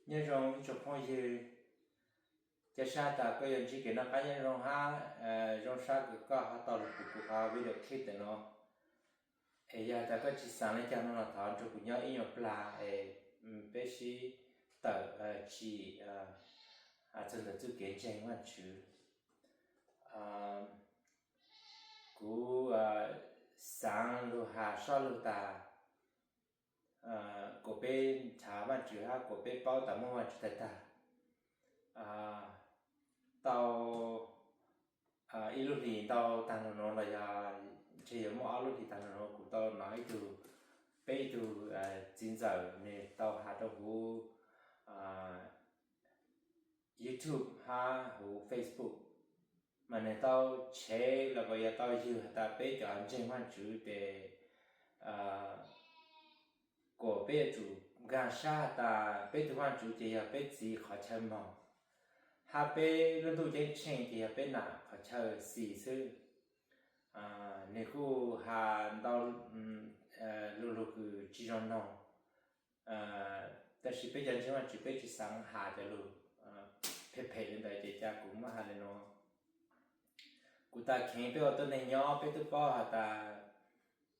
Nyob zoo ib tsoom phooj ywg, cia siab tas koj yuav ntsib kev noj qab nyob zoo hab zoo sab kws koj ho tau lug pum kuv qhov video clip ntawm no. Es yog tas koj tsis xaav le caag no los thov nrug kuv nyob ib nyuas plag es peb sib tawm tsim txug ntawm txuj kev ntseeg Vaajtswv. Kuv xaav lug has sob lug tas kuas peb nrhav Vaajtswv hab kuas peb paub tas muaj Vaajtswv tag tag. Tau ib lub hlis ntau taag lug nuav los yog ntshe yuav muaj ob lub hlis taag lug nuav kuv tau nov ib tug, peb ib tug txiv ntxawm nwg tau has rua huv YouTube hab huv Facebook, mas nwg tau tshev los yog tau ywg has tas peb cov ntseeg Vaajtswv tes kuas peb yuav tsum nkaag sab has tas peb tug Vaajtswv ces yog peb txiv qhov chaw moog, hab peb lub ntuj ceeb tsheej ces yog peb nam qhov chaw xis xwb. Nwg kuj has ntau lug lug kws tsis zoo noog, tab sis peb cov ntseeg Vaajtswv peb tsis xaav has cov lug phem phem le ntawd ces ca kuv muab has le nuav. Kuv tas kheev peb ua tuab neeg nyob peb tub paub has tas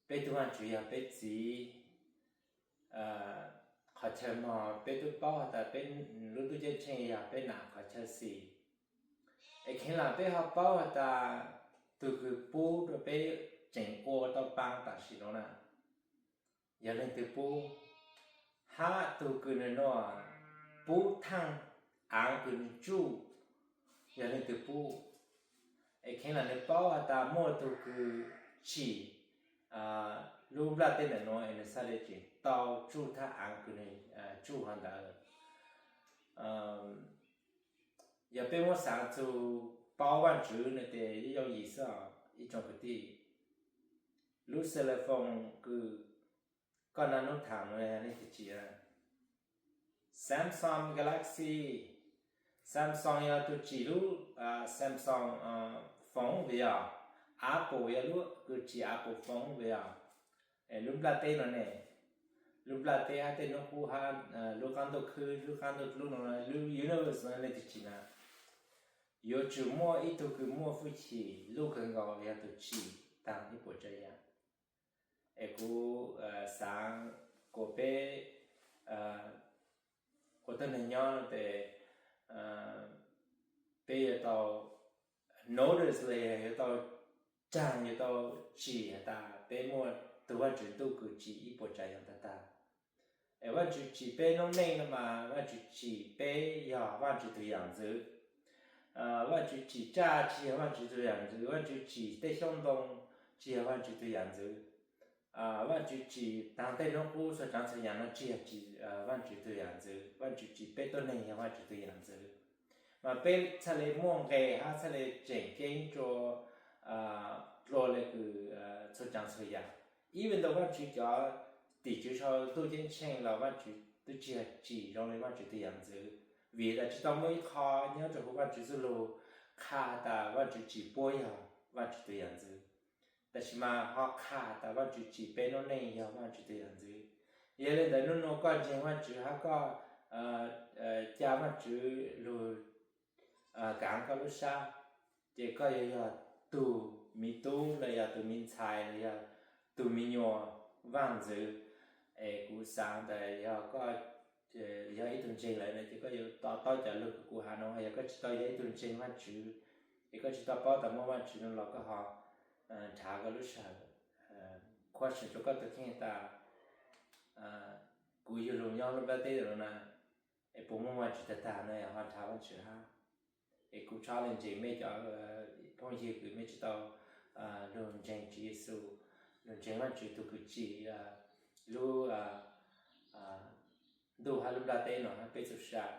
peb tug Vaajtswv yog peb txiv qhov chaw moog, peb tub paub has tas peb lub ntuj ceeb tsheej yog peb nam qhov chaw xis. Es kheev lam peb ho paub has tas tug kws pub rua peb tseem ua tau paab tam sim nuav na yog leej twg pub, hab tug kws nwg nuav pub thaaj aav kws nwg tsuj yog leej twg pub. Es kheev lam nwg paub has tas muaj tug kws tsim lub nplaj teb ntawm nuav es nwg xaav le tseem tau tsuj thaaj aav kws nwg tsuj hov ntawd. Yog peb muab xaav txug paub Vaajtswv no tes yeej yooj yim xwb os ib tsoom kwv tij. Lub xeev lafoos kws koj naj nub thaam nuav yog leej twg tsim? Samsung Galaxy. Samsung yog tug tsim lub Samsung phone puas yog? Apple yog lub kws tsim Apple phone puas yog? Lub nplaj teb no ne, lub nplaj teb hab tej nub qub hab lub qaab ntuj khwb, lub qaab ntuj dlub no, lub universe no leej twg tsim na? Yuav tsum muaj ib tug kws muaj hwj chim lub kawg nkaus yog tug tsim taag ib puas tsav yaam. Es kuv xaav kuas peb ua tuab neeg nyob no tes peb yuav tau notice le, yuav tau caag, yuav tau tsim has tas peb muaj tug Vaajtswv ntuj kws tsim ib puas tsav yaam tag tag. Es Vaajtswv tsim peb noob neej no mas Vaajtswv tsim peb yog Vaajtswv tug yaam ntxwv. Vaajtswv tsim tsaj tsi yog Vaajtswv tug yaam ntxwv, Vaajtswv tsim tej xyoob ntoo tsi yog Vaajtswv tug yaam ntxwv. Vaajtswv tsim taag tej nub qub txhua tsaav txhua yaam no tsi yog Vaajtswv tug yaam ntxwv, Vaajtswv tsim peb tuab neeg yog Vaajtswv tug yaam ntxwv. Mas peb txhaj le muaj nqe hab txhaj le tseem ceeb rua dlua le kws txhua tsaav txhua yaam. Even ntau Vaajtswv cov tim tswv sau ntuj ceeb tsheej los Vaajtswv tub tsi yog tsim zoo le Vaajtswv tug yaam ntxwv, vim tas tsi tau muaj ib qho nyob rua huv Vaajtswv txuj lug qha tas Vaajtswv tsim puab yog Vaajtswv tug yaam ntxwv. Tab sis mas ho qha tas Vaajtswv tsim peb noob neej yog Vaajtswv tug yaam ntxwv. Yog le ntawd nub nua koj ntseeg Vaajtswv hab koj ca Vaajtswv lug kaav koj lub sab, ces koj yuav yog tug miv tub los yog tug miv ntxhais los yog tug miv nyuas vaaj ntxwv. Es kuv xaav tas yog koj yog ib tug ntseeg lawm no ces koj yuav to taub cov lug kws kuv has no. Yog koj tsis tau yog ib tug ntseeg Vaajtswv, es koj tsis tau paub tas muaj Vaajtswv no los koj ho nrhav koj lub sij hawm, question rua koj tug kheej tas kuv yug lug nyob lub nplaj teb no na, es puas muaj Vaajtswv tag tag no, ho nrhav Vaajtswv hab. Es kuv tshaj le ntseeg mej cov phooj ywg kws mej tsi tau lug ntseeg Tswv Yexus, lug ntseeg Vaajtswv tug kws tsim lub ntuj hab lub nplaj teb no hab peb txhua tsav.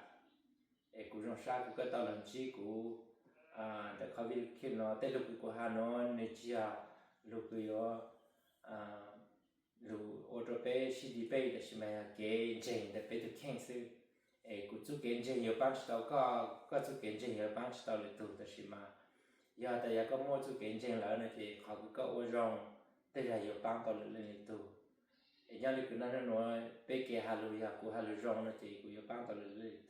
Es kuv zoo sab kws koj tau lug ntsib kuv ntawm qhov video clip no. Tej lug kws kuv has no nwg tsi yog lug kws yuav lug ua rua peb sib debate, tab sis mas yog kev ntseeg ntawm peb tug kheej xwb. Es kuv txuj kev ntseeg yuav paab tsi tau koj, koj txuj kev ntseeg yuav paab tsi tau lwm tug, tab sis mas yog tas yog koj muaj txuj kev ntseeg lawm no ces qhov kws koj ua zoo tej zag yuav paab tau lwm leej lwm tug. Es nyob le kws naj nub nuav peb kev has lug yog kuv has lug zoo no ces kuv yuav paab tau lwm leej lwm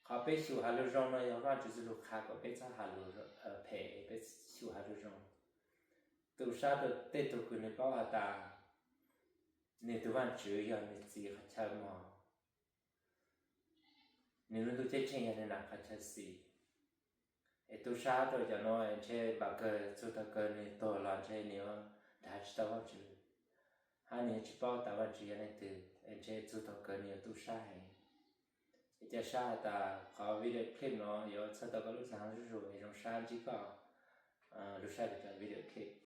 Qhov peb xyum has lus zoo no yog Vajtswv txoj lus qha kom peb txhob has lus phem, peb xyum has lus zoo. Tub sab rau tej tug kws nws paub has tas nws tug Vajtswv yog nws txiv qhov chaw mog, nws lub ntuj ceeb tsheej yog nws nam qhov chaw xis. Es tub sab rau cov no ntshe npaum kawg txug thaum kawg nws tuag los ntshe nws yuav dag tsis tau Vajtswv, hab nws yuav tsis paub tas Vajtswv yog leej twg, es ntshe txug thaum kawg nws yuav tub sab heev. Es ca sab has tas qhov video clip no yuav txhawb tau koj lub xav zuj zus, es zoo sab ntsib koj lub sab video clip.